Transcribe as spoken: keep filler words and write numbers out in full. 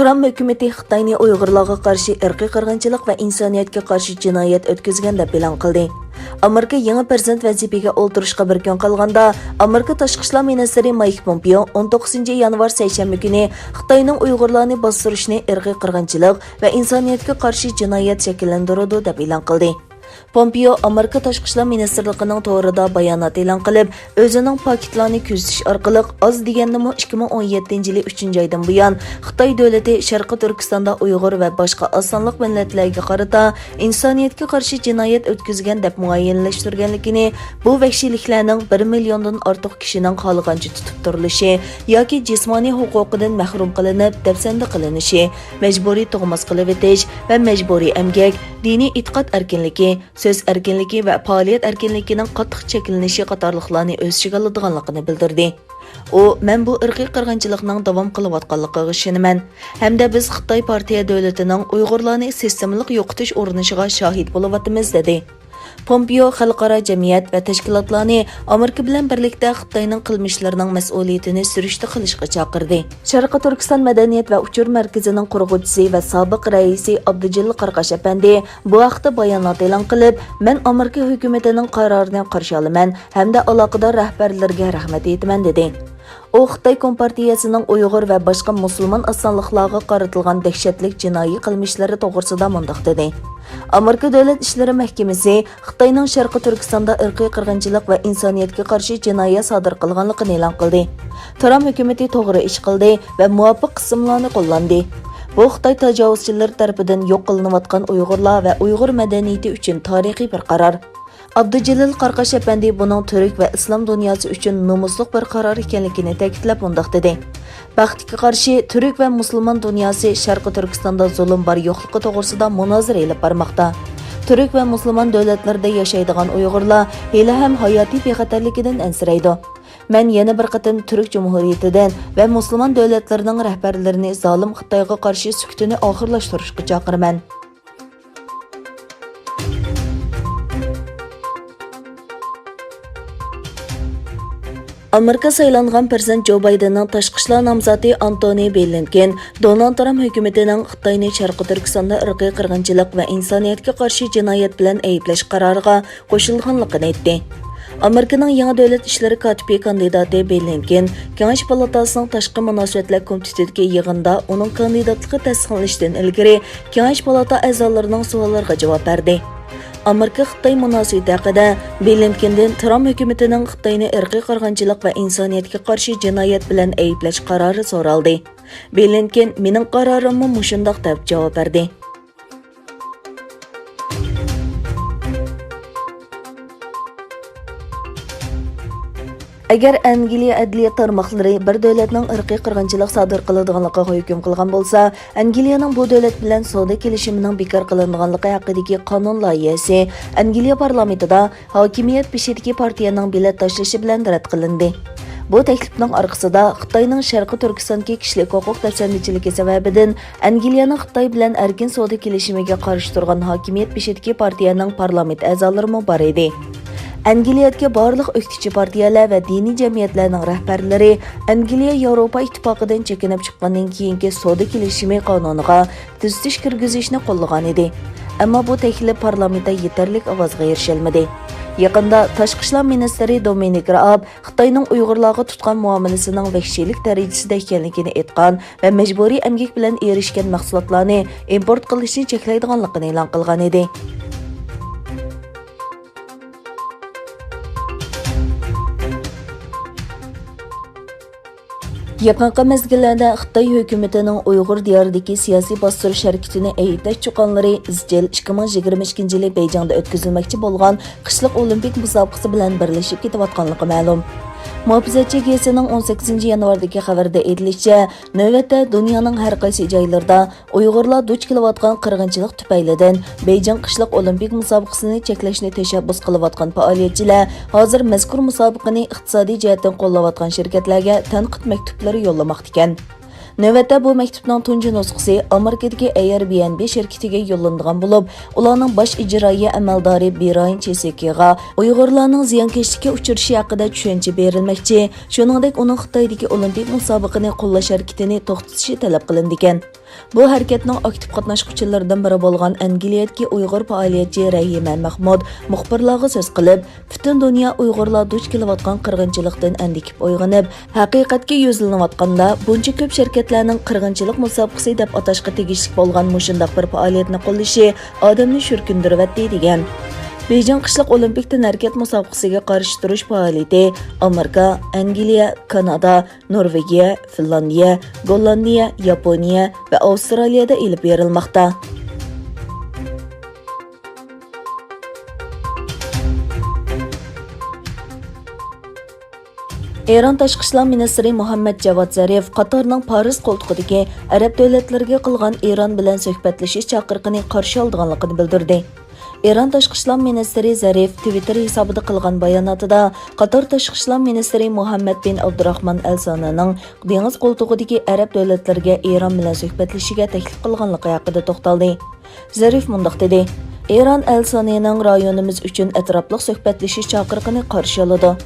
ترامپ ھۆكۈمىتى خىتاينى ئۇيغۇرلارغا قارشى ئىرقىي قىرغىنچىلىق ۋە ئىنسانىيەتكە قارشى جىنايەت ئۆتكۈزگەن دەپ ئېلان قىلدى. ئامېرىكا يېڭى پىرېزىدېنت ۋەزىپىگە ئولتۇرۇشقا بىر كۈن قالغاندا، ئامېرىكا تاشقى ئىشلار مىنىستىرى مايك پومپېئو ئون توققۇزىنچى يانۋار سەيشەنبە كۈنى خىتاينىڭ ئۇيغۇرلارنى باستۇرۇشىنى ئىرقىي قىرغىنچىلىق ۋە ئىنسانىيەتكە قارشى جىنايەت شەكىللەندۈرىدۇ دەپ ئېلان قىلدى. پومپېئو ئامېرىكا تاشقى ئىشلار مىنىستىرلىقىنىڭ تورىدا بايانات ئېلان قىلىپ، ئۆزىنىڭ پاكىتلارنى كۆزىتىش ئارقىلىق ئاز دېگەندىمۇ ئىككى مىڭ ئون يەتتىنچى يىلى ئۈچىنچى ئايدىن بۇيان خىتاي دۆلىتى شەرقىي تۈركىستاندا ئۇيغۇر ۋە باشقا ئاز سانلىق مىللەتلەرگە قارىتا ئىنسانىيەتكە قارشى جىنايەت ئۆتكۈزگەن دەپ مۇئەييەنلەشتۈرگەنلىكىنى، بۇ ۋەھشىيلىكلەرنىڭ بىر مىليوندىن ئارتۇق كىشىنىڭ خالىغانچە تۇتۇپ تۇرۇلۇشى ياكى جىسمانىي ھوقۇقىدىن مەھرۇم قىلىنىپ دەپسەندە قىلىنىشى، مەجبۇرىي تۇغماس قىلىۋېتىش ۋە مەجبۇرىي ئەمگەك، دىنىي ئېتىقاد ئەركىنلىكى، سۆز ئەركىنلىكى ۋە پائالىيەت ئەركىنلىكىنىڭ قاتتىق چەكلىنىشى قاتارلىقلارنى ئۆز ئىچىگە ئالىدىغانلىقىنى بىلدۈردى. ئۇ، مەن بۇ ئىرقىي قىرغىنچىلىقنىڭ داۋام قىلىۋاتقانلىقىغا ئىشىنىمەن ھەمدە بىز خىتاي پارتىيە دۆلىتىنىڭ ئۇيغۇرلارنى سىستېمىلىق يوقىتىش ئۇرۇنۇشىغا شاھىت بولۇۋاتىمىز، دېدى. پومپېئو خەلقئارا جەمئىيەت ۋە تەشكىلاتلارنى ئامېرىكا بىلەن بىرلىكتە خىتاينىڭ قىلمىشلىرىنىڭ مەسئۇلىيىتىنى سۈرۈشتە قىلىشقا چاقىردى. شەرقىي تۈركىستان مەدەنىيەت ۋە ئۇچۇر مەركىزىنىڭ قۇرغۇچىسى ۋە سابىق رەئىسى ئابدۇجېلىل قاراقاش ئەپەندى بۇ ھەقتە بايانات ئېلان قىلىپ، مەن ئامېرىكا ھۆكۈمىتىنىڭ قارارىنى قارشى ئالىمەن ھەمدە ئالاقىدار رەھبەرلەرگە رەھمەت ئېيتىمەن، دېدى. ئۇ خىتاي كومپارتىيەسىنىڭ ئۇيغۇر ۋە باشقا مۇسۇلمان ئاز سانلىقلارغا قارىتىلغان دەھشەتلىك جىنايى قىلمىشلىرى توغرىسىدا مۇنداق دېدى: ئامېرىكا دۆلەت ئىشلىرى مەھكىمىسى خىتاينىڭ شەرقىي تۈركىستاندا ئىرقىي قىرغىنچىلىق ۋە ئىنسانىيەتكە قارشى جىنايەت سادىر قىلغانلىقىنى ئېلان قىلدى. ترامپ ھۆكۈمىتى توغرا ئىش قىلدى ۋە مۇۋاپىق قىسىملارنى قوللاندى. بۇ خىتاي تاجاۋۇزچىلىرى تەرىپىدىن يوق قىلىنىۋاتقان ئۇيغۇرلار ۋە ئۇيغۇر مەدەنىيىتى ئۈچۈن تارىخىي بىر قارار. ئابدۇجېلىل قاراقاش ئەپەندى بۇنىڭ تۈرك ۋە ئىسلام دۇنياسى ئۈچۈن نومۇسلۇق بىر قارار ئىكەنلىكىنى تەكىتلەپ مۇنداق دېدى: بەختكە قارشى، تۈرك ۋە مۇسۇلمان دۇنياسى شەرقىي تۈركىستاندا زۇلۇم بار يوقلۇقى توغرىسىدا مۇنازىرە ئېلىپ بارماقتا. تۈرك ۋە مۇسۇلمان دۆلەتلىرىدە ياشايدىغان ئۇيغۇرلار ھېلىھەم ھاياتىي بىخەتەرلىكىدىن ئەنسىرەيدۇ. مەن يەنە بىر قېتىم تۈرك جۇمھۇرىيىتىدىن ۋە مۇسۇلمان دۆلەتلىرىنىڭ رەھبەرلىرىنى زالىم خىتايغا قارشى سۈكۈتىنى ئاخىرلاشتۇرۇشقا چاقىرىمەن. ئامېرىكا سايلانغان پىرېزىدېنت جو بايدېننىڭ تاشقى ئىشلار نامزاتى ئانتونى بلىنكېن دونالد ترامپ ھۆكۈمىتىنىڭ خىتاينى شەرقىي تۈركىستاندا ئىرقىي قىرغىنچىلىق ۋە ئىنسانىيەتكە قارشى جىنايەت بىلەن ئەيىبلەش قارارىغا قوشۇلغانلىقىنى ئېيتتى. ئامېرىكىنىڭ يېڭى دۆلەت ئىشلىرى كاتىپى كاندىداتى بلىنكېن كېڭەش پالاتاسىنىڭ تاشقى مۇناسىۋەتلەر كومىتېتىدىكى يىغىندا ئۇنىڭ كاندىداتلىقى تەستىقلىنىشتىن ئىلگىرى كېڭەش پالاتا ئەزالىرىنىڭ سوئاللىرىغا جاۋاب بەردى. ئامېرىكا-خىتاي مۇناسىۋىتى ھەققىدە بلىنكېندىن ترامپ ھۆكۈمىتىنىڭ خىتاينى ئىرقىي قىرغىنچىلىق ۋە ئىنسانىيەتكە قارشى جىنايەت بىلەن ئەيىبلەش قارارى سورالدى. بلىنكېن، مېنىڭ قارارىممۇ مۇشۇنداق، دەپ جاۋاب بەردى. ئەگەر ئەنگلىيە ئەدلىيە تارماقلىرى بىر دۆلەتنىڭ ئىرقىي قىرغىنچىلىق سادىر قىلىدىغانلىقىغا ھۆكۈم قىلغان بولسا، ئەنگلىيەنىڭ بۇ دۆلەت بىلەن سودا كېلىشىمىنىڭ بىكار قىلىنىدىغانلىقى ھەققىدىكى قانۇن لايىھەسى ئەنگلىيە پارلامېنتىدا ھاكىمىيەت بېشىدىكى پارتىيەنىڭ بېلەت تاشلىشى بىلەن رەت قىلىندى. بۇ تەكلىپنىڭ ئارقىسىدا خىتاينىڭ شەرقىي تۈركىستاندىكى كىشىلىك ھوقۇق دەپسەندىچىلىكى سەۋەبىدىن ئەنگلىيەنىڭ خىتاي بىلەن ئەركىن سودا كېلىشىمىگە قارشى تۇرغان ھاكىمىيەت بېشىدىكى پارتىيەنىڭ پارلامېنت ئەزالىرىمۇ بار ئىدى. ئەنگلىيەدىكى بارلىق ئۆكتىچى پارتىيەلەر ۋە دىنىي جەمئىيەتلەرنىڭ رەھبەرلىرى ئەنگلىيە ياۋروپا ئىتتىپاقىدىن چېكىنىپ چىققاندىن كېيىنكى سودا كېلىشىمى قانۇنىغا تۈزىتىش كىرگۈزۈشنى قوللىغانىدى. ئەمما بۇ تەكلىپ پارلامېنتتا يېتەرلىك ئاۋازغا ئېرىشەلمىدى. يېقىندا تاشقى ئىشلار مىنىستىرى دومىنىك رائاب خىتاينىڭ ئۇيغۇرلارغا تۇتقان مۇئامىلىسىنىڭ ۋەھشىيلىك دەرىجىسىدە ئىكەنلىكىنى ئېيتقان ۋە مەجبۇرىي ئەمگەك بىلەن ئېرىشكەن مەھسۇلاتلارنى ئىمپورت قىلىشنى چەكلەيدىغانلىقىنى ئېلان قىلغانىدى. يېقىنقى مەزگىللەردە خىتاي ھۆكۈمىتىنىڭ ئۇيغۇر دىيارىدىكى سىياسىي باستۇرۇش ھەرىكىتىنى ئەيىبلەش چۇقانلىرى ئىزچىل ئىككى مىڭ يىگىرمە ئىككىنچى يىلى بېيجىڭدا ئۆتكۈزۈلمەكچى بولغان قىشلىق ئولىمپىك مۇسابىقىسى بىلەن بىرلىشىپ كېتىۋاتقانلىقى مەلۇم. مۇھاپىزەتچى گېزىتىنىڭ ئون سەككىزىنچى يانۋاردىكى خەۋىرىدە ئېيتىلىشىچە، نۆۋەتتە دۇنيانىڭ ھەر قايسى جايلىرىدا ئۇيغۇرلار دۇچ كېلىۋاتقان قىرغىنچىلىق تۈپەيلىدىن بېيجىڭ قىشلىق ئولىمپىك مۇسابىقىسىنى چەكلەشنى تەشەببۇس قىلىۋاتقان پائالىيەتچىلەر ھازىر مەزكۇر مۇسابىقىنى ئىقتىسادىي جەھەتتىن قوللاۋاتقان شىركەتلەرگە تەنقىد مەكتۇپلىرى يوللىماقتىكەن. نۆۋەتتە بۇ مەكتۇپنىڭ تۇنجى نۇسخىسى ئامېرىكىدىكى ئەيربىئەنبى شىركىتىگە يوللىنىدىغان بولۇپ، ئۇلارنىڭ باش ئىجرائىيە ئەمەلدارى برايان چېسېكىغا ئۇيغۇرلارنىڭ زىيانكەشلىككە ئۇچرىشى ھەققىدە چۈشەنچە بېرىلمەكچى، شۇنىڭدەك ئۇنىڭ خىتايدىكى ئولىمپىك مۇسابىقىنى قوللاش ھەرىكىتىنى توختىتىشى تەلەپ قىلىنىدىكەن. بۇ ھەرىكەتنىڭ ئاكتىپ قاتناشقۇچىلىرىدىن بىرى بولغان ئەنگلىيەدىكى ئۇيغۇر پائالىيەتچى رەھىمە مەھمۇد مۇخبىرلارغا سۆز قىلىپ، پۈتۈن دۇنيا ئۇيغۇرلار دۇچ كېلىۋاتقان قىرغىنچىلىقتىن ئەندىكىپ ئويغىنىپ، ھەقىقەتكە يۈزلىنىۋاتقاندا، بۇنچە كۆپ شىركەتلەرنىڭ قىرغىنچىلىق مۇسابىقىسى دەپ ئاتاشقا تېگىشلىك بولغان مۇشۇنداق بىر پائالىيەتنى قوللىشى ئادەمنى شۈركۈندۈرۈۋەتتى، دېگەن. بېيجىڭ قىشلىق ئولىمپىك تەنھەرىكەت مۇسابىقىسىگە قارشى تۇرۇش پائالىيىتى ئامېرىكا، ئەنگلىيە، كانادا، نورۋېگىيە، فىنلاندىيە، گوللاندىيە، ياپونىيە ۋە ئاۋسترالىيەدە ئېلىپ بېرىلماقتا. ئىران تاشقى ئىشلار مىنىستىرى مۇھەممەد جاۋاد زەرىف قاتارنىڭ پارس قولتۇقىدىكى ئەرەب دۆلەتلىرىگە قىلغان ئىران بىلەن سۆھبەتلىشىش چاقىرىقىنى قارشى ئالىدىغانلىقىنى بىلدۈردى. ئىران تاشقى ئىشلار مىنىستىرى زەرىف تىۋىتتېر ھېسابىدا قىلغان باياناتىدا، قاتار تاشقى ئىشلار مىنىستىرى مۇھەممەد بىن ئابدۇراخمان ئەل سانىنىڭ دېڭىز قولتۇقىدىكى ئەرەب دۆلەتلىرىگە ئىران بىلەن سۆھبەتلىشىشىگە تەكلىپ قىلغانلىقى ھەققىدە توختالدى. زەرىف مۇنداق دېدى: «ئىران ئەل سانىنىڭ رايونىمىز ئۈچۈن ئەتراپلىق سۆھبەتلىشىش چاقىرىقىنى قارشى ئالىدۇ.